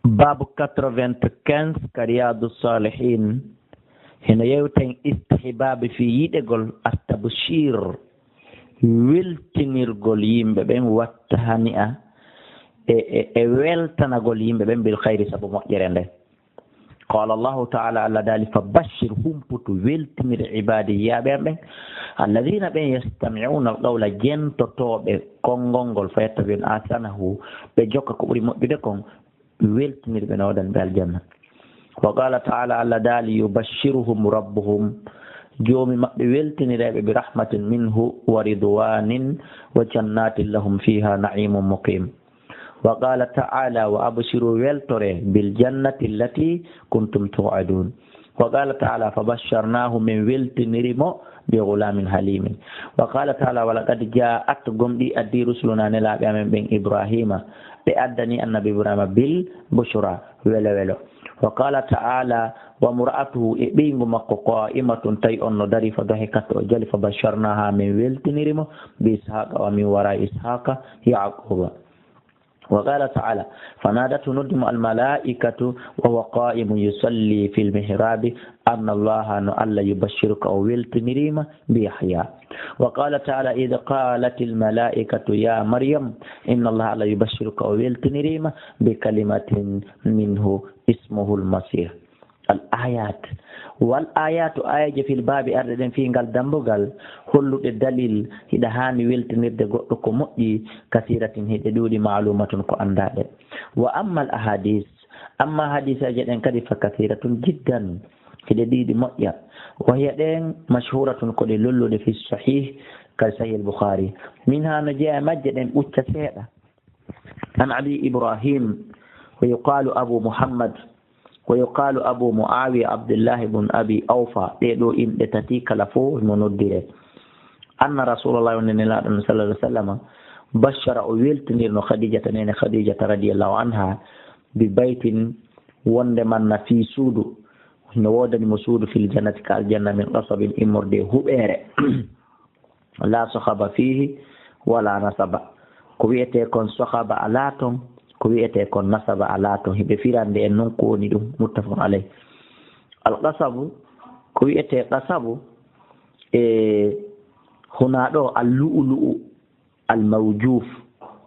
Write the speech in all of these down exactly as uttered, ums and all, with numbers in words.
Baabu quatre-vingt-quinze ka Riyadu Salihin, hino yewten istihbaabi fii yiɗegol at-tabshir, weltinirgol yimɓe ɓen, watta hani'a e, e, e weltanagol yimɓe ɓen bil khayri, sabu moƴƴere nden. Qala Allahu ta'ala, Allah daali, "Fa bashir, humputu, weltinir, ibadi, yiyaaɓe am ɓen, alladhina, ɓen, yastami'una al-qawla, jentotooɓe konngol ngol, fa yattabi'una ahsanahu, ɓe jokka ko ɓuri moƴƴude kon, weltinir ɓe, no waɗan ɓe aljanna." Wa qala ta'ala, Allah daali, "Yubashshiruhum rabbuhum, joomi maɓɓe weltiniray ɓe, bi rahmatin minhu wa ridwanin wa jannatin lahum fiha na'imun muqim." Wa qala ta'ala, "Wa abshiru, weltore, bil jannati allati kuntum tu'adun." Wa qala ta'ala, "Fa basharnahu, min weltiniri mo, bi ghulamin halimin." Wa qala ta'ala, "Wa laqad ja'at, gomɗii addii, rusuluna, nelaaɓe amen ɓen, Ibrahima, ɓe addani annabi Ibrahima, bil bushra, welo welo." Wa qala ta'ala, "Wa mra'atuhu, e ɓeyngu makko, qa'imatun, tawi on no dari, fa dahikat, o jali, fa basharnaha, min weltiniri mo, bi ishaqa, wa min wara'i ishaqa, Yaquba." Wa qala ta'ala, "Fa nadathu, noddi mo al mala'ikatu, wa huwa qa'imun yusalli fil mihrabi, anna Allaha, no Allah, yubashshiruka, o weltinirima, bi Yahya." Wa qala ta'ala, "Idh qalatil mala'ikatu ya Maryam, inna Allaha, Allah, yubashshiruka, o weltinirima, bi kalimatin minhu ismuhul Masih." Al ayat. Wal ayatu, ayaje fil babi, arɗe ɗen fii ngal dambugal, holluɗe dalil, hiɗa haani weltinirde goɗɗo ko moƴƴi, kasiratin, hiɗe ɗuuɗi, maalumatun, ko anndaɗe. Wa ammal ahadis, amma hadisaje ɗen kadi, fa kasiratun jiddan, hiɗe ɗiiɗi moƴƴa. Wa hiya, ɗen, mashhuratun, ko ɗe lolluɗe, fi sahih, ka sahih al Bukhari. Min ha, no jeeya e majje ɗen ɓucca seeɗa. An Abi Ibrahim, wa yuqalu Abu Muhammad, wa yuqalu Abu Muawiya, Abdullahi bun Abi Awfa, ɗee ɗoo inɗe tati kala fof himo noddire. Anna Rasulallah, wonde Nelaaɗo on, sallallahu alaihi wasallam, bashara, o weltinirno, Khadijata, neene Khadijata, radiyallahu anha, bi baytin, wonde manna fii suudu, no woodani mo suudu, fil jannati, ka aljanna, min qasabin, immorde e huɓeere. La sohaba fihi wala nasaba. Ko wiyetee kon sohaba alaa ton, ko wiyetee kon nasaba alaa ton. Hiɓe firande en non ko woni ɗum, muttafaqun alayh. Al qasabu, ko wiyetee qasabu, e hunaa ɗo al lu'lu'u al mawjuf,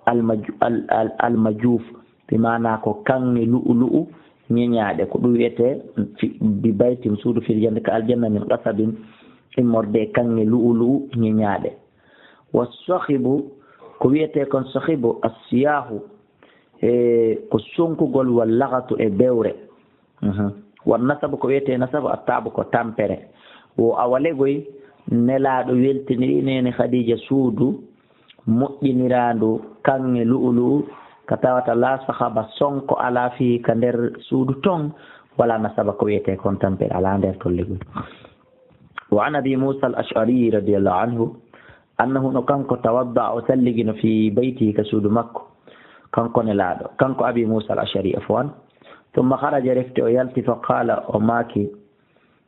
al maju-, al, al, al majuf, bi maana ko kaŋŋe lu'lu'u ñeñaaɗe, ko ɗum wiyetee fi-, bi baytin, suudu fil jannati, ka aljanna, min qasabin, immorde e kaŋŋe lu'lu'u ñeñaaɗe. Wa sahibu, ko wiyetee kon sahibu, as-siyahu, e ko sonkugol, wal laghatu, e bewre. Mhm. Wa nasabu, ko wiyetee nasabu, at-taabu, ko tampere. Wo awalegoy, Nelaaɗo weltiniri neene Khadija suudu, moƴƴiniraandu kaŋŋe lu'lu'u, ka tawata laa sahaba sonko alaa fii ka nder suudu ton, wala nasaba, ko wiyetee kon tampere alaa nder tolligol. Wa an Abi Muusa al-Ash'ari radiyallahu anhu, annahu, no kanko, tawadda, o salligino fii baytihi, ka suudu makko, kanko Nelaaɗo, kanko Abi Muusa al-Ash'ari, afwan. Thumma kharaja, refti o yalti, fa qaala, o maaki,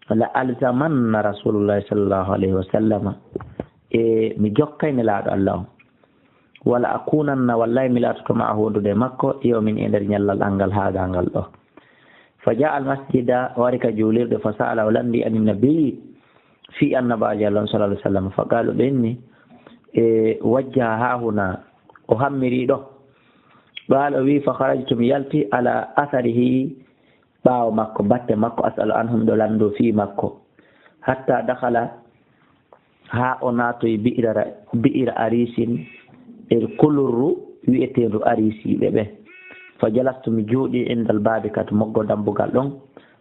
"La alzamanna Rasulullahi sallallahu alayhi wa sallama." E mi jokkay Nelaaɗo Allah on. "Wala akunanna, wallahi mi laatoto, ma'ahu, wondude e makko, yawmin, e nder ñallal angal, haadaa ngal ɗo." Fa jaa al masjida, o ari ka juulirde, fa sa'ala, o lanndi, ani nabi, fii annabaajo Allah on, sallallahu alayhi wa sallam. Fa qaalu, ɓe inni, e wajjaha haahuna, o hammiri ɗo. Qaala, o wi'i, fa kharajtu, mi yalti, ala atharihi, ɓaawo makko, batte makko, as'alu anhu, miɗo lanndo fii makko. Hatta dakhala, haa o naatoyi bi'ra, bi'ra Arisin, e kulurru wi'eteendu Arisiiɓe ɓe. Fa jalastu, mi jooɗii, indal baabi, ka to moggo dambugal ɗon.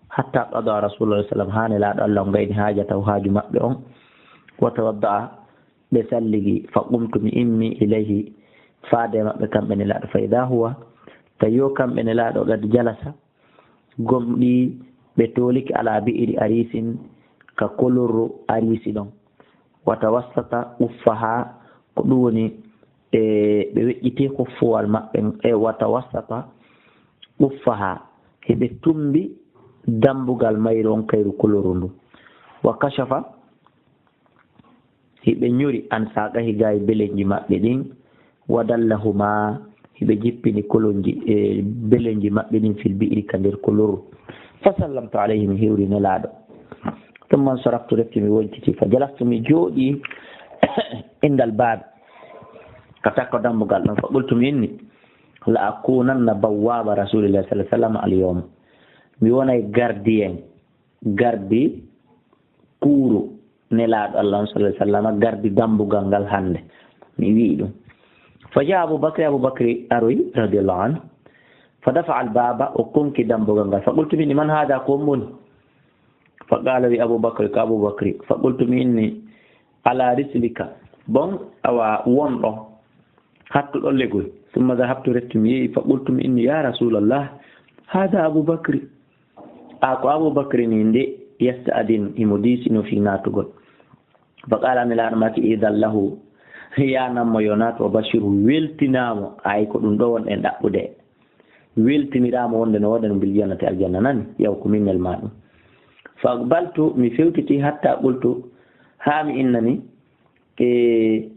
Hatta qada Rasulullah sallam, haa Nelaaɗo Allah on gayni haajatahu, haaju maɓɓe on. Wa tawadda'a, ɓe salligi. Fa qumtu, mi immi, ilayhi, faade maɓɓe kamɓe Nelaaɗo. Fa idaa huwa, tawi yo kamɓe Nelaaɗo qad jalasa, gomɗii ɓe toolike, ala bi'ri Arisin, ka kolorru Arisi ɗon. Wa tawassata uffaha, ko ɗum woni, e, ɓe weƴƴiti kuffuwal maɓɓe, e, wa tawassata uffaha, hiɓe tumbi dambugal mayru on, kayru kolorru ndu. Wa kashafa, hiɓe ñori, an saaqayhi, gaa e belenji maɓɓe ɗin. Wa dallahuma, hiɓe jippini kolonji e beleji maɓɓe ɗin fil bi'ri ka nder koloru. Fa sallamtu alayhi, mi hiwri Nelaaɗo. Thumma nsaraftu, refti mi wontiti. Fa jalastu, mi jooɗi indal baabi, ka takko dambugal ɗon. Fa qultu, mi inni, la akunanna bawwaba Rasulillahi sallallahu alayhi wasallam al yawma. Mi wonay gardien, gardi kuuru Nelaaɗo Allah on sallallahu alayhi wasallam, gardi dambugal ngal hannde. Mi wi'i ɗum. Fa jaa Abu Bakri, Abu Bakri aroyi, radiyallahu anhu. Fa dafa'a al baba, o konki dambugal ngal. Fa qultu, mi inni, man hada, ko on woni? Fa qala, wi Abu Bakri, ko Abu Bakri. Fa qultu, mi inni, ala rislika. Bon, awa wonɗo hattuɗo legoy. Summa dahabtu, refti mi yehi. Fa qultu, mi inni, ya Rasulallah, hada Abu Bakri. A ko Abu Bakri ni nde, yasta'din, himo diisino fii naatugol. Fa qala, Nelaaɗo maaki, idan lahu, yanan mo yo naatu, wa bashiru, weltinaa mo, ay ko ɗum ɗo wonɗen ɗaɓɓude. Weltiniraa mo wonde no waɗa no bil jannati aljanna nani, yaw ko min nelmaa ɗum. Fa aqbaltu, mi fewtiti, hatta qultu, haa mi innani, e,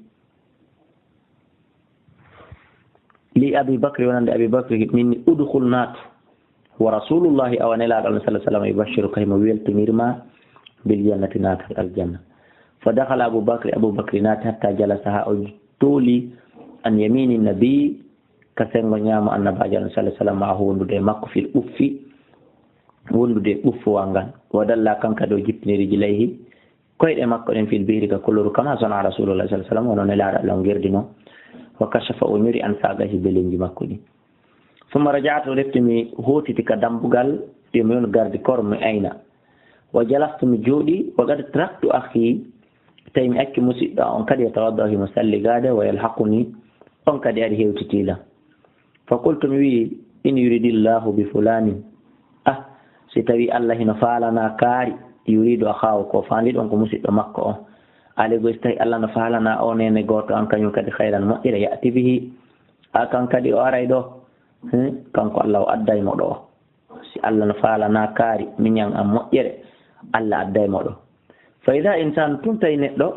li Abi Bakri, wonande Abi Bakri, min ni, udkhul, naatu. Wa Rasulullahi, awa Nelaaɗo Allah sallallahu alayhi wasallam, yubashiruka, himo weltinir ma bil jannati, naatal aljanna. Fa dakhala Abu Bakri, Abu Bakri naati, hatta jalasa, haa o tooli, an yamini nabi, ka sengo ñaamo Annabaajo Allah sallallahu alayhi wasallam, ma'ahu, wondude e makko, fil uffi, wondude e uffuwal ngal. Wa dalla, kan kadi o jippini rijlayhi, koyɗe makko ɗen, fil bi'ri, ka koloru, kama sana'a Rasulullah sallallahu alayhi wasallam, wano Nelaaɗo Allah on gerdino. Wa kashafa, o ñori, an saaqayhi, belenji makko ɗin. Summa raja'tu, refti mi hootiti ka dambugal, yo mi won gardi kor, mi ayna. Wa jalastu, mi jooɗi, wa qad taraktu akhi, tawi mi acci musiɗɗo on kadi, yatawadda, himo salligaade, wa yalhaquni, on kadi ari hewtiti lan. Fa qultu, mi wi'i, in yuridillahu bi fulanin. Ah, si tawi Allah hino faalana kaari, yuridu akhahu, ko faandi ɗon ko musiɗɗo makko on. Alay go si tawi Allah no faalana o neene gooto an kañum kadi khayran moƴƴere, ya'ti bihi. A kan kadi o aray ɗo. Hmm? Kanko Allah o adday mo ɗo. Si Allah no faalana kaari, miñan an moƴƴere, Allah adday mo ɗo. Fa idha insan, tun tawi neɗɗo,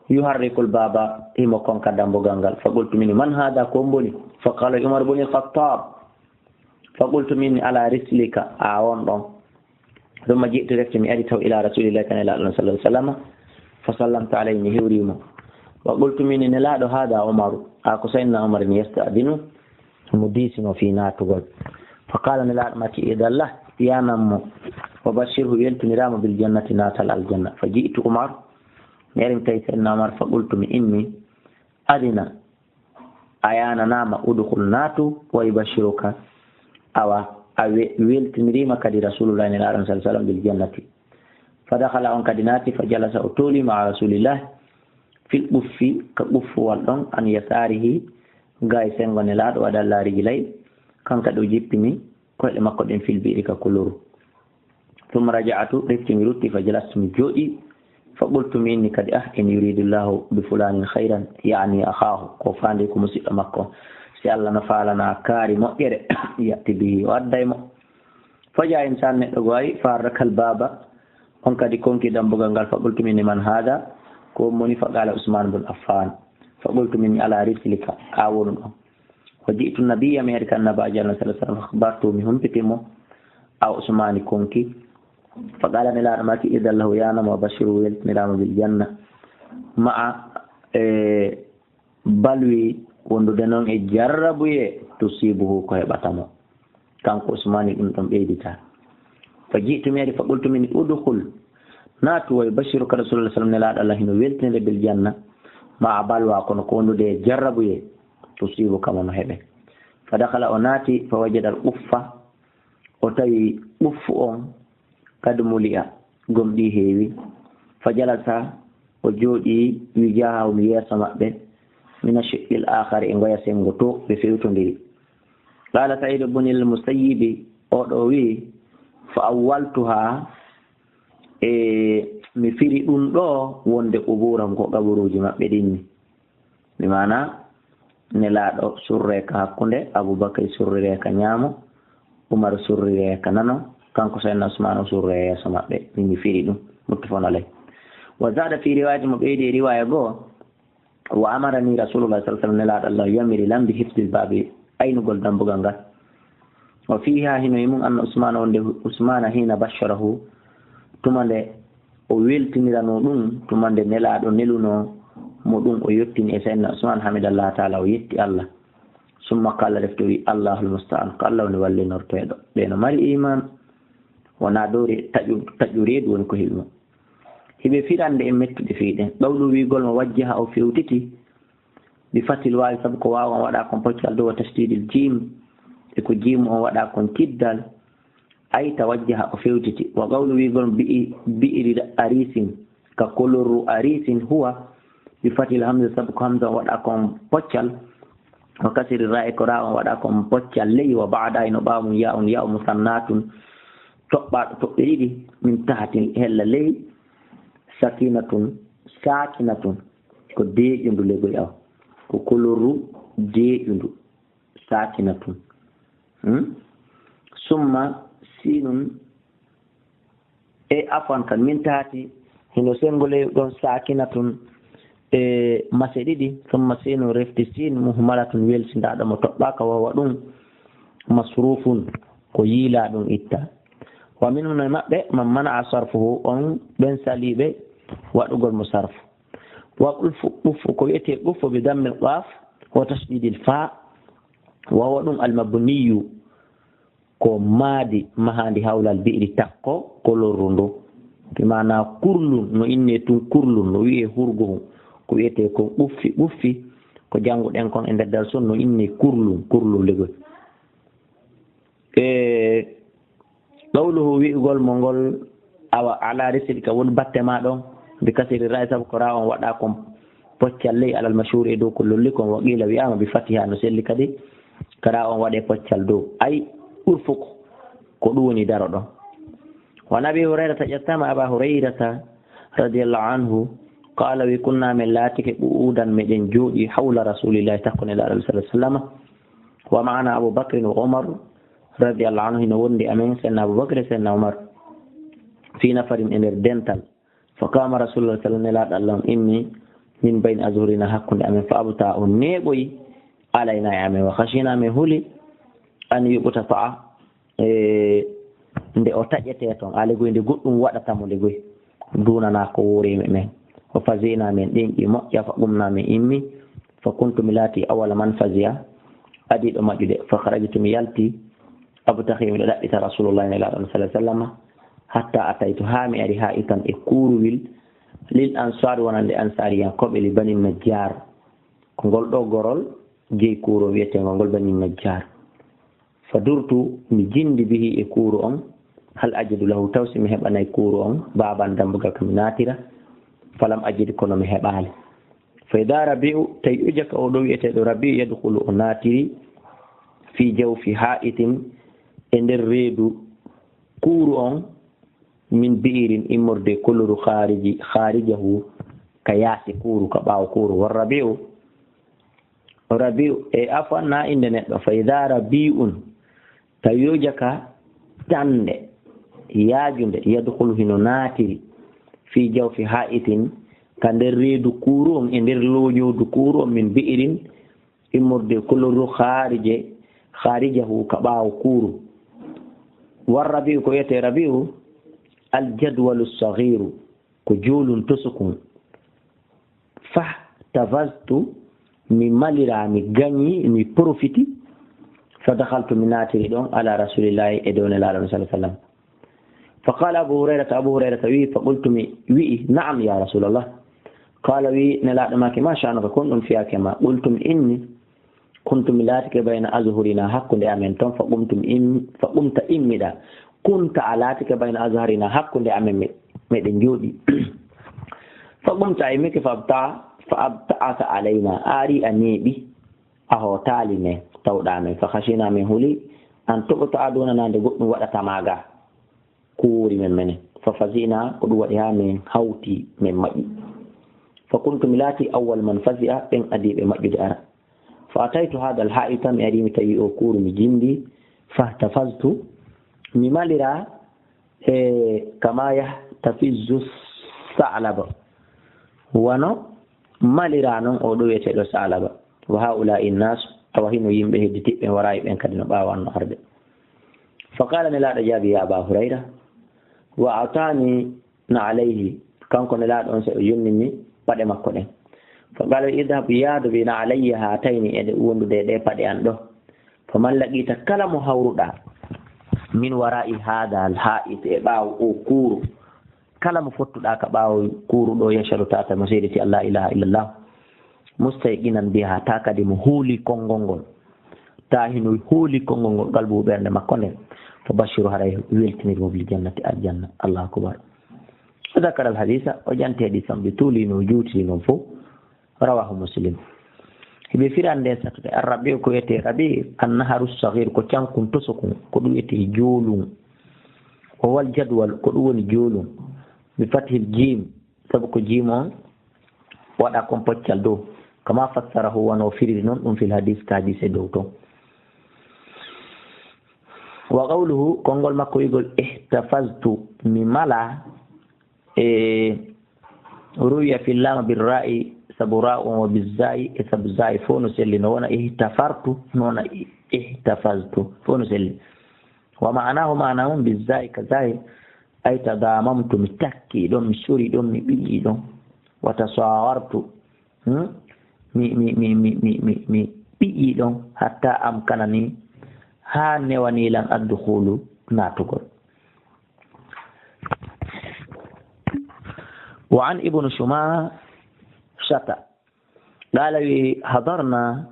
yuharrikul baba, himo konka dambugal ngal. Fa qultu, min, man hada, ko mboni? Fa qala, Umar bun al-Khattab. Fa qultu, min, ala rislika, a won ɗon. Thumma ji'tu, refti mi ari taw ila Rasulillahi, kan ila Allah sallallahu alayhi wasallam. Fa sallamtu alayhi, mi hiwri mo. Wa qultu, min, Nelaaɗo, hada Umaru, a ko Sayyidina Umar ni, yasta'dinu, mo diisino fii naatugol. Fa qala, Nelaaɗo maaki, idallah, yanan mo. Wa bashirhu, weltiniraa mo bil jannati, naatal aljanna. Fa ji'tu Umar, mi ari mi tawi Sayyidina Umar, fa qultu, mi inni, adina, a yananaama, udkhul, naatu, wa yubashiruka, awa, a we-, weltiniriima kadi Rasulullah, Nelaaɗo sallallahu alayhi wasallam, bil jannati. Fa dakhala, on kadi naati, fa jalasa, o tooli, ma'a Rasulillah, fil uffi, ka uffuwal ɗon, an yasarihi, gaay sengo Nelaaɗo, wa dalla rijlay, kan kadi o jippini koyɗe makko ɗen, fil bi'ri, ka koloru. Thumma raja'tu, refti mi rutti, fa jalastu, mi jooɗi, fa qultu, mi inni kadi, ah, in yuridillahu bi fulanin khayran, ya'ni akhahu, ko faandi ko musiɗɗo makko, si Allah no faalana kaari moƴƴere, ya'ti bihi, o adday mo. Fa jaa insan, neɗɗo go ari, fa harrakal baba, on kadi konki dambugal ngal, fa qultu, min, man hada, ko on woni? Fa qala, Usman bun Affan. Fa qultu, min, ala rislika, a wonu ɗon. Wa ji'tu nabiyya, mi ari ka Annabaajo Allah sallallahu alayhi wasallam, fa akhbartu, mi humpiti mo, a Usmani konki. Fa qala, Nelaaɗo maaki, idan lahu, yanan mo, wa bashirhu, weltiniraama, bil janna, ma'a, e, balwi, wondude non e jarrabuye, tusibuhu, ko heɓata mo. Kanko Usmani ɗum ɗon ɓeydita. Fa ji'tu, mi ari, fa qultu, min, udkhul, naatu, wa yubashiruka Rasulullah sallallahu alayhi wasallam, Nelaaɗo Allah hino weltinire bil janna, ma'a balwa, kono ko wondude e jarrabuye, tusibuka, mo no heɓe. Fa dakhala, o naati, fa wajada al uffa, o tawi uffu on, kad muli'a, gomɗii heewi. Fa jalasa, o jooɗii, wijahahum, yeeso maɓɓe, mina shiqqil aakhari, e ngoya senngo to ɓe fewtondiri. Qala Sa'id ibn al-Musayyib, o ɗo wi'i, fa awwaltuha, e mi firi ɗum ɗo wonde quburahum ko qaburuuji maɓɓe ɗin ni. Bi maana, Nelaaɗo surre ka hakkunde, Abu Bakri surrire ka ñaamo, Umar surrire ka nano, kanko Sayyidina Usmaan o surre yeeso maɓɓe. Min mi firi ɗum. Muttafaqun alayh. Wa zaada fi riwaayati, mo ɓeydi e riwaaya goo, Wa amarani Rasulullah sallallahu alaihi wasallam, Nelaaɗo Allah yamiri lam bi hifdil baabi, aynugol dambugal ngal. Wa fiiha, hino e mum, anna Usmaana, wonde Usmaana, hiina basharahu, tuma nde o weltiniranoo ɗum, tuma nde Nelaaɗo nelunoo mo ɗum, o yettini e Sayyidina Usmaan, hamidallah taala, o yetti Allah. Summa qaala, refti o wi, Allahul musta'aan, ko Allah woni wallinorteeɗo. Ɓe no mari iimaan, wonaa dow re-, taƴu-, taƴu reedu woni ko heɓi mo. Hiɓe firande e mettuɗe fii ɗen. Qawlu, wi'ugol mo, wajjaha, o fewtiti, bi fathil waawi, sabu ko waaw on waɗaa kon poccal dow, wa tashdidil jiim, e ko jiimu on waɗaa kon kiddal, ay tawajjaha, o fewtiti. Wa qawlu, wi'ugol mo, bi'i-, bi'ri arisin, ka kolorru arisin, huwa, bi fathil hamza, sabu ko hamza on waɗaa kon poccal, wa kasri raa, e ko raa on waɗaa kon poccal ley, wa ba'da, hino ɓaawo mum, yaa'un, yaa'u musannatun, toɓɓaaɗo toɓɓe ɗiɗi, min tahtin, hella ley, sakinatun, saakinatun, ko deeƴundu legoy aw, ko kolorru deeƴundu, saakinatun. Hmm? Summa siinun, e afwan kan, min tahti, hino senngo ley ɗon, saakinatun, e mase ɗiɗi, summa siinun, refti siin, muhmalatun, welsindaaɗo mo toɓɓaaka, wa huwa ɗum, masrufun, ko yiilaa ɗum itta. Wa minhum, e maɓɓe, man mana'a sarfuhu, on ɓen saliiɓe waɗugol mo sarfu. Wa qulfu, quffu, ko wi'etee quffu, bi dammil qaaf wa tashdidil faa, wa huwa ɗum al mabniyu, ko maadi mahaandi hawlal bi'ri, takko kolorru ndu. Bi maanaa kurlun, no innee tun kurlun, no wi'ee hurgohun. Ko wi'etee kon quffi, quffi, ko jannguɗen kon e nder darsu, no innee kurlun, kurlun legoy. E qawluhu, wi'ugol mo ngol, awa, ala rislika, woni batte maa ɗon, bi kasri raa, sabu ko raa on waɗaa kon poccal ley, alal mashhuri, e dow ko lolli kon, wa qiila, wi'aama, bi fathiha, no selli kadi, ka raa on waɗee poccal dow. Ay, urfuk, ko ɗum woni daro ɗon. Wa an Abi Hurayrata, ƴettaama Aba Hurayrata, radiyallahu anhu, qaala, wi, kunna, men laatike, qu'uudan, meɗen jooɗii, hawla Rasulillahi, takko Nelaaɗo, sallallahu alaihi wasallam, wa ma'ana Abu Bakrin wa Umar, radiyallahu anhu, hino wondi amen, Seydina Abu Bakr e Seydina Umar, fi nafarin, e nder dental. Fa qaama Rasulullah, sallallahu alaihi wasallam, Nelaaɗo Allah on immi, min bayni azhurina, hakkunde amen, fa abta, o neeɓoyi, alayna, e amen, wa khashina, men huli, an yubta'a, e nde o taƴetee ton, alayhi, nde goɗɗum waɗata mo nde goy, duunanaa ko wuuri men. Wa fazi'na, men ɗenƴi moƴƴa, fa qumna, men immi, fa kuntu, mi laati, awwala man fazi'a, adiiɗo maƴƴude, fa kharajtu, mi yalti, abtaghi, miɗo ɗaɓɓita Rasulullah, Nelaaɗo on, sallallahu alaihi wasallam, hatta ataytu, haa mi ari, ha'itan, e kuuruwil, lil ansaar, wonande ansaariyankooɓe, li Bani Najjar, ko ngol ɗoo gorol jeyi kuuro wi'eteengol ngol Bani Najjar. Fa durtu, mi jindi, bihi, e kuuru on, hal ajidu lahu, taw si mi heɓanay kuuru on baaban, dambugal ka mi naatira, falam ajid, kono mi heɓaali. Fa ida Rabi'u, tawi ujaka o ɗo wi'eteeɗo Rabi'u, yadkhulu, o naatiri, fi jawfi ha'itin, e nder reedu kuuru on, min bi'irin, immorde koloru khariji, kharijahu, ka yaasi kuuru, ka ɓaawo kuuru. Wa Rabi'u, Rabi'u, e afwan, na innde neɗɗo. Fa ida Rabi'un, tawi o jaka tannde, yaajunde, yadkhulu, hino naatiri, fi jawfi ha'itin, ka nder reedu kuuru on, e nder looñoodu kuuru on, min bi'irin, immorde koloru kharije, kharijahu, ka ɓaawo kuuru. Wa Rabi'u, ko wi'etee Rabi'u, al jadwalu saghiru, ko joolun tosukun. Fahtafaztu, mi malira, mi gañi, mi profiti. Fa dakhaltu, mi naatiri ɗon, ala Rasulillahi, e dow Nelaaɗo on, sallallahu alaihi wasallam. Fa qala Abu Hurayrata, Abu Hurayrata wi'i, fa qultu, mi wi'i, na'am, ya Rasulallah. Qala, wi'i, Nelaaɗo maaki, ma sha'nuka, ko honɗun fiyaake ma? Qultu, mi inni, kuntu, mi laatike, bayna azhurina, hakkunde amen ton, fa qumtu, mi immi, fa qumta, immiɗa. Kunta, a laatike, bayna azharina, hakkunde amen, me-, meɗen jooɗi. Fa qumta, a immike, fa abta-, fa abta'ata alayna, a ari a neeɓi, a hootaali men, tawɗaa men. Fa khashina, men huli, an tubta'a dunana, nde goɗɗum waɗata ma ga. Ko wuuri men menen. Fa fazi'na, ko ɗum waɗi haa men hawti, men maƴi. Fa kuntu, mi laati, awwal man fazi'a, ɓen adiiɓe maƴƴude ara. Fa ataytu hadha al-ha'ita, mi ari mi tawi o kuuru, mi jindi. Fahtafaztu, mi malira, e kama yahtafizzu sa'lab. Wano Maliraa noon oo ɗo wiyeteeɗo Saalaba. Wa haa'ulaa'i nnaas, tawa hino yimɓe hedditiɓɓe waraayi ɓen kadi no ɓaawanno arde. Fa qaala, Nelaaɗo jaabi, ya Aba Hurayra, wa ataani na alayhi, kanko Nelaaɗo on se o yonnini paɗe makko ɗen. Fa qaala, idhab, yaadu bi na alayya haatayni, e ɗe wondude e ɗe paɗe an ɗo. Fa man laqita, kala mo hawruɗaa, min waraa'i haadha al haa'it, e ɓaawo o kuuru, kala mo fottuɗaa ka ɓaawo kuuru ɗo, yashhadu, tata mo seediti an laa ilaaha illallah, mustayqinan biha, ta kadi mo hooli konngol ngol, ta hino hooli konngol ngol, qalbuhu, ɓernde makko nden, fa bashiru, haray weltinir mo, bil jannati, aljanna. Allahu akbar. Wa dhakara al hadisa, o janti hadis on, bi tuuli, no juutiri non fof. Rawahu Muslim. Hiɓe firande sattude. Ar-Rabi'u ko wiyetee Rabi', an-naharu saghir, ko cankun tosokun, ko ɗum wiyetee joolun. Wa huwal jadwal, ko ɗum woni joolun. Bi fathil jiim, sabu ko jiim on waɗa kon poccal dow. Kama fassarahu, wano o firiri non ɗum, fil hadis, ka hadise dow ton. Wa qawluhu, konngol makko wi'ugol ihtafaztu, mi mala, e ruwiya fil laama bir ra'i, sabu ra on, wa biz za'i, e sabu za'i, fof no selli, no wona ihtafartu, no wona i-, ihtafaztu, fof no selli. Wa ma'anahu, maana on, biz za'i, ka za'i, ay tadamamtu, mi takki ɗon, mi sori ɗon, mi ɓiyi ɗon. Wa tasawartu, hmm? Mi, mi, mi ɓiyi ɗon, hatta amkanani, haa newani lan addukhulu, naatugol. Wa an Ibnu Shumashata, qaala, wi, hadarna,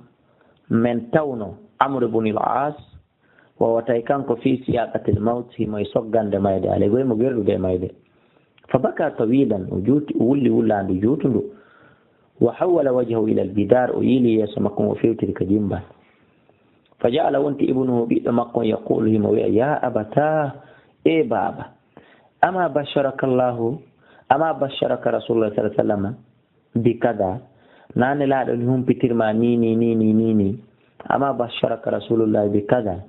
men tawno, Amr ibn al-As, wa huwa, tawi kanko, fi siyaqatil mawt, himo e soggande mayde, alay goy mo gerɗude e mayde. Fa baka tawilan, o juuti, o wulli wullaandu juutundu. Wa hawwala wajhahu ila al-jidar, o yiili yeeso makko, o fewtiri ka jimbal. Fa ja'ala, wonti, ibnuhu, ɓiɗɗo makko on, yaqulu, himo wi'a, ya abata, e baaba, ama basharaka Allahu, ama basharaka Rasulullah sallallahu alaihi wasallam bi kada, naa Nelaaɗo ni humpitir ma ni, ni, ni, ni, ni, ni. Ama basharaka Rasulullah bi kada,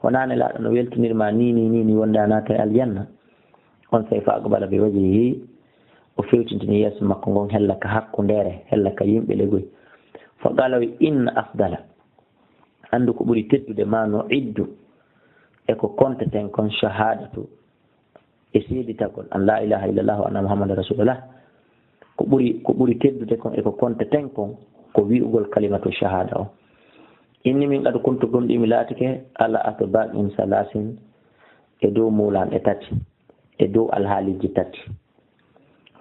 wonaa Nelaaɗo no weltinir ma ni, ni, ni, ni, wonde a naata e aljanna. On sey fa aqbala bi wajhihi, o fewtintini yeeso makko ngon hella ka hakkundeere, hella ka yimɓe legoy. Fa qala, wi, inna afdala, anndu ko ɓuri teddude, ma nu'iddu, e ko konteten kon, shahadatu, e seeditagol an laa ilaaha illallah wa anna Muhammadan rasulullah. Ko ɓuri, ko ɓuri teddude kon e ko konteten kon, ko wi'ugol kalimatu shahada on. Inni min qad kuntu, gomɗii mi laatike, ala atbaqin salasin, e dow muulanɗe tati, e dow alhaaliji tati.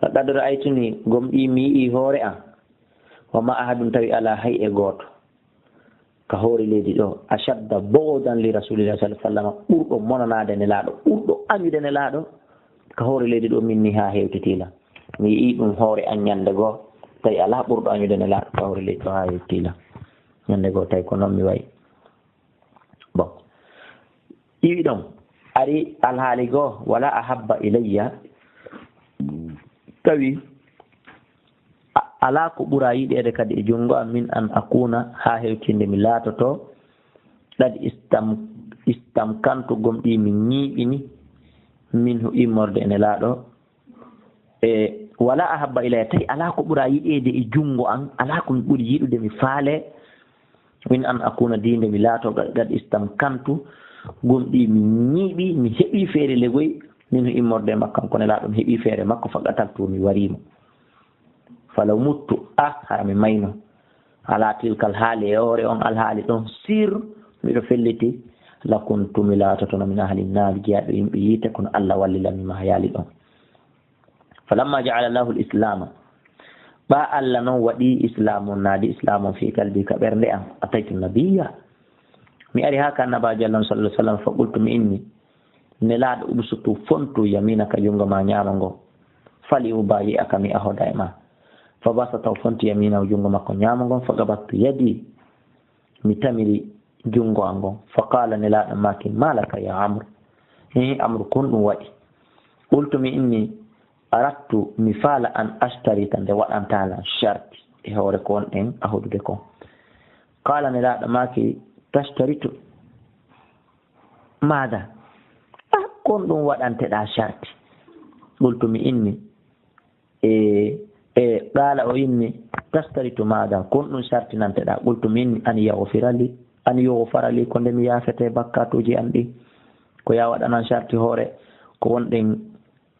Laqad ra'aytuni, gomɗii mi yi'ii hoore an, wa ma ahadun, tawi alaa hay e gooto ka hoore leydi ɗo, ashadda bughdan li Rasulillahi sallallahu alaihi wasallam, ɓurɗo monanaade Nelaaɗo, ɓurɗo añude Nelaaɗo ka hoore leydi ɗo, minni, haa hewtitii lan. Mi yi'ii ɗum hoore an ñande goo, tawi alaa ɓurɗo añude Nelaaɗo ka hoore leydi ɗo haa hewtitii lan. Ñande goo tawi ko non mi wayi. Bon. Iwi ɗon, ari alhaali goo, wala ahabba ilayya, tawi a-, alaa ko ɓura yiɗeede kadi e junngo am, min an akuna, haa hewtinde mi laatoto, qad istam-, istamkantu, gomɗii mi ñiiɓini, minhu, immorde e Nelaaɗo, e wala ahabba ilayya, tawi alaa ko ɓura yiɗeede e junngo an, alaa ko mi ɓuri yiɗude, mi faale, min an akuna, diinde mi laato, qad, qad istamkantu, gomɗii mi ñiiɓi, mi heɓii feere legoy, minhu, immorde e makko, kanko Nelaaɗo, mi heɓii feere makko, fa qataltu, mi warii mo. Falaw muttu, ah, hara mi mayno, ala tilkal haali, e hoore on alhaali ɗon, sir, miɗo felliti, lakuntu, mi laatotono, min ahli naari, jeyaaɗo yimɓe yiite, kono Allah wallilan mi maayaali ɗon. Falamma ja'ala Allahu al-islama, ɓaa Allah non waɗi islaamu on, naadi islaamu on, fi qalbi, ka ɓernde am, ataytu nabiyya, mi ari haa ka Annabaajo Allah on, sallallahu alaihi wasallam, fa qultu, mi inni, Nelaaɗo, ubsutu, fontu, yaminaka, junngo ma ñaamo ngon, fali ubayi'aka, mi ahoda e ma. Fa basata, o fonti, yaminahu, junngo makko ñaamo ngon, fa qabattu yadi, mi tamiri junngo an ngon. Fa qala, Nelaaɗo maaki, ma laka ya Amr? Hee, Amru, kon ɗum waɗi? Qultu, mi inni, aradtu, mi faala, an ashtarita, nde waɗantaa lan sharti e hoore ko wonɗen ahodude kon. Qala, Nelaaɗo maaki, tashtaritu maada? Ah, kon ɗum waɗanteɗaa sharti? Qultu, mi inni, e, e, qala, o inni, Tashtaritu maada, kon ɗum sartinanteɗaa? Qultu min an yaghfira li, an yughfara li, ko nde mi yaafete bakkatuuji an ɗi. Ko yaa waɗanan sarti hoore, ko wonɗen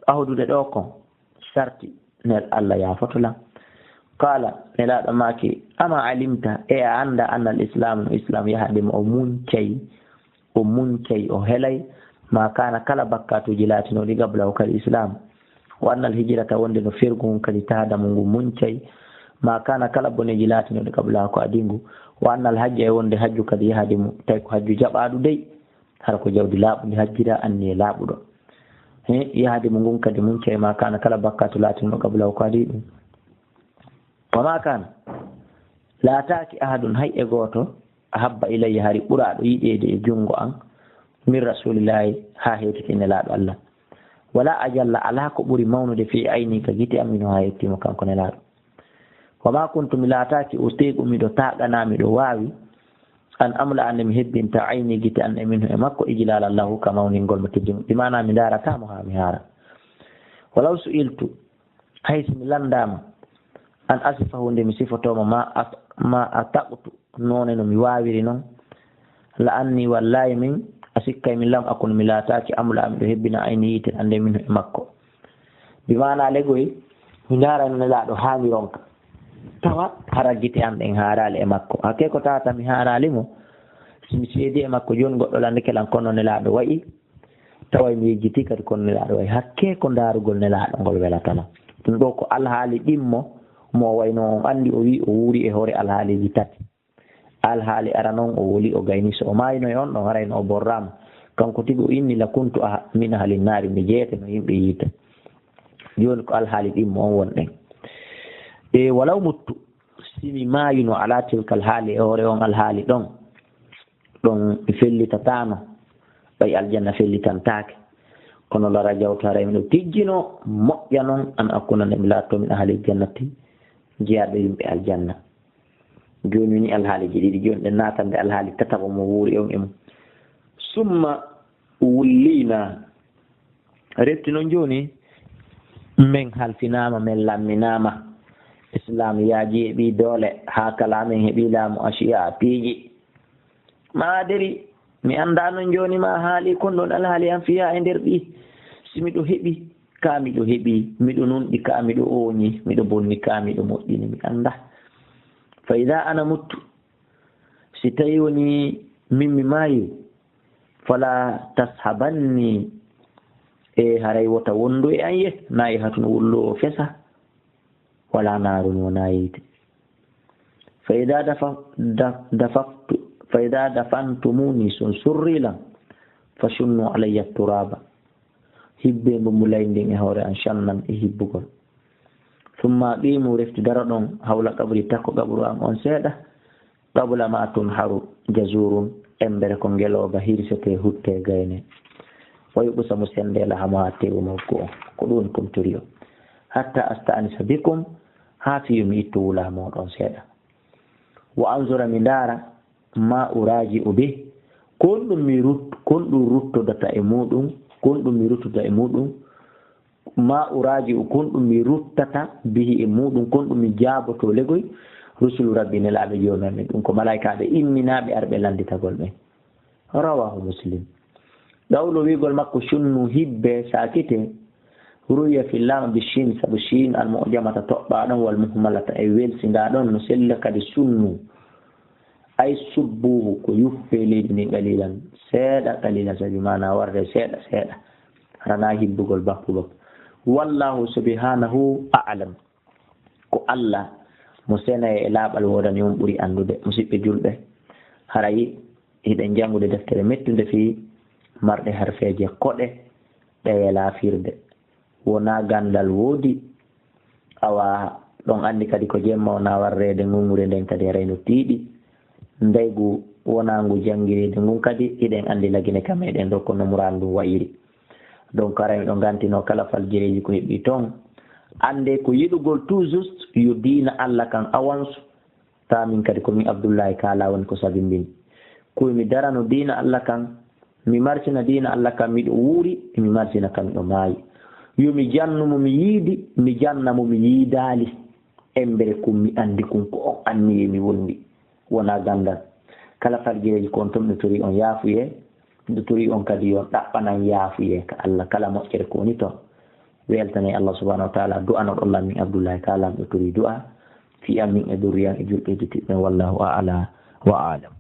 ahdude ɗo kon sarti, nel Allah yaafoto lan. Qaala, Nelaaɗo maaki, ama alimta, e a annda, anna al islaam, no islaam yahdi mo o muncay, o muncay, o helay, ma kaana kala bakkatuuji laatinooɗi qablahu kadi islaam. Wa anna al hijrata, wonde no fergu ngun kadi tahdamu ngu muncay, ma kaana kala boneeji laatinooɗi qablaha ko adii ngu. Wa anna al hajja, e wonde hajju kadi yahdi mo, tawi ko hajju jaɓaaɗu dey, hara ko jawdi laaɓundi hajjira anniye laaɓuɗo. He, yahdi mo ngun kadi muncay ma kaana kala bakkatu laatinooɗo qablahu ko adii ɗum. Wa ma kaana, laataaki ahadun hay e gooto, ahabba ilayya hari ɓuraaɗo yiɗeede e junngo an, min rasulillahi haa hewtiti nelaaɗo Allah. Wala ajalla alaa ko ɓuri mawnude fi ayni ka gite am mino haa yetti mo kanko nelaaɗo. Wa ma kuntu mi laataaki o teeku miɗo taaɗanaa miɗo waawi an amla an mi hebbinta ayni gite an e min e makko ijlala lahu ka mawningol mo teddingo. Bi maana mi ndaarataa mo haa mi haara. Walaw su'iltu, hay si mi lanndaama, an asifahu nde mi sifotoo mo ma, at, ma ataqtu noone no mi waawiri noon, la anni wallahi min a sikkay min lam akun mi laataaki amla an miɗo hebbina ayni yiite an nde min e makko. Bi maana legoy mi ndaarano nelaaɗo haa mi ronka. Tawa hara gite an ɗen haaraali e makko. Hakke ko tawata mi haaraali mo. Si mi seedi e makko jooni goɗɗo lannde kelan kono nelaaɗo wa'i. Tawa mi yejjiti kadi kono nelaaɗo wa'i. Hakke ko ndaarugol nelaaɗo ngol welatama. Ɗum ɗo ko alhaali ɗimmo mo wayno on anndi o wi o wuuri e hoore alhaaliiji tati. Alhaali ara noon o woli o gayni so o maayno e on ɗon harayno o borraama. Kanko tigi o inni la kuntu aha, min ahli naari mi jeeyete no yimɓe yiita. Jooni ko alhaali ɗimmo on wonɗen. E walaw muttu si mi maayuno ala tilkal haali e hoore on alhaali ɗon. Ɗon mi fellitataano ɓay aljanna fellitantaake. Kono la rajawtu haray miɗo tijjino moƴƴa noon an akuna nde mi laatto min ahli jannati jeyaaɓe yimɓe aljanna. Jooni woni alhaaliiji ɗiɗi, jooni ɗen naatande alhaali tataɓo mo wuuri on e mum. Summa wulliina, refti noon jooni men halfinaama, men lamminaama. Islaam yaaji heɓi doole, haa kala men heɓi laamu ashiya piiji. Ma aderi, mi anndaa noon jooni ma haali kon ɗon alhaali an fiya e nder ɗi. Si miɗo heɓi, ka miɗo heɓi, miɗo nunɗi ka miɗo ooñi, miɗo bonni ka miɗo moƴƴini, mi anndaa. Fa ida ana muttu, si tawi woni min mi maayi, fala tashabanni, e haray wota wondu e an ye, na e hatun wullo o fesa, wala naarun wona yiite. Fa ida dafa-, da-, dafaftu, fa ida dafantumuni sun surri lan, fa shunnu alayya turaba. Hibbe mbo mbulay ndin e hoore an shannan e hibbugol. Summa aqimu, refti daro ɗon, hawla qabri, takko qabru an on seeɗa, qabla ma tunharu jazurun, embere ko ngelooba hirsete hutte gayne. Wa yuqsamu, sende laha mo ha tewu mawko on. Ko ɗum woni kumturi o. Hatta asta'nisa bikum, ha fiyu mi ittu wula moɗon seeɗa. Wa anzura, mi ndaara, ma uraji'u bih, kon ɗum mi rut-, kon ɗum ruttodata e muɗum, kon ɗum mi ruttoda e muɗum, ma uraji'u, kon ɗum mi ruttata, bihi, e muɗum, kon ɗum mi jaaboto legoy, rusulu rabbi, nelaaɓe joomi amin, ɗum ko malaykaaɓe imminaaɓe arɓe lannditagol ɓen. Rawahu Muslim. Ɗawlo wiigol makko shunnu, hibbe, saakite, ruwiya fi lam bi shin, sabu shin al mu'jamata toɓɓaa ɗon, wal muhmalata e welsindaa ɗon, no sella kadi sunnu. Ay subbuhu, ko yuppe leydi ndin qalilan, seeɗa, qalilan, sabi maana warde seeɗa, seeɗa. Hara na hibbugol bakku bakku. Wallahu subhanahu a'lam. Ko Allah mo senay e laaɓal woodani on ɓuri anndude. Musiɓɓe julɓe, haray hiɗen janngude deftere mettunde fii marɗe harfeeje koɗe ɗe welaa firde. Wonaa ganndal woodi, awa ɗon anndi kadi ko jemma wonaa warreede ngunngure nden kadi haray no tiiɗi. Ndaygu wonaa ngu janngiriide ngun kadi hiɗen anndi lagine ka meɗen ɗo ko no muraadu ndun wa'iri. Donc, haray miɗo ngantinoo kala faljireeji ko heɓi ton. Annde ko yiɗugol tout juste yo diina Allah kan avance, ta min kadi ko min Abdullahi Kaala woni ko sabimbini. Ko mi darano diina Allah kan, mi martina diina Allah kan, miɗo wuuri, mi martina kan miɗo maayi. Yo mi jannu mo mi yiidi, mi janna mo mi yiidaali. Embere kun mi anndi kun ko on anniyee mi wondi. Wonaa ganndal. Kala farjireeji kon ton mi torii on yaafuyee. Mi torii on kadi yo on ɗaɓɓanan yaafuyee ka Allah kala moƴƴere ko woni ton. Weltanee Allah subhanahu wa taala du'anoɗon lan min Abdullahi ka lan mi torii du'a. Fii an min e durriyan e julɓe duttuɓe ɓen. Wallahu a'ala wa a'lam.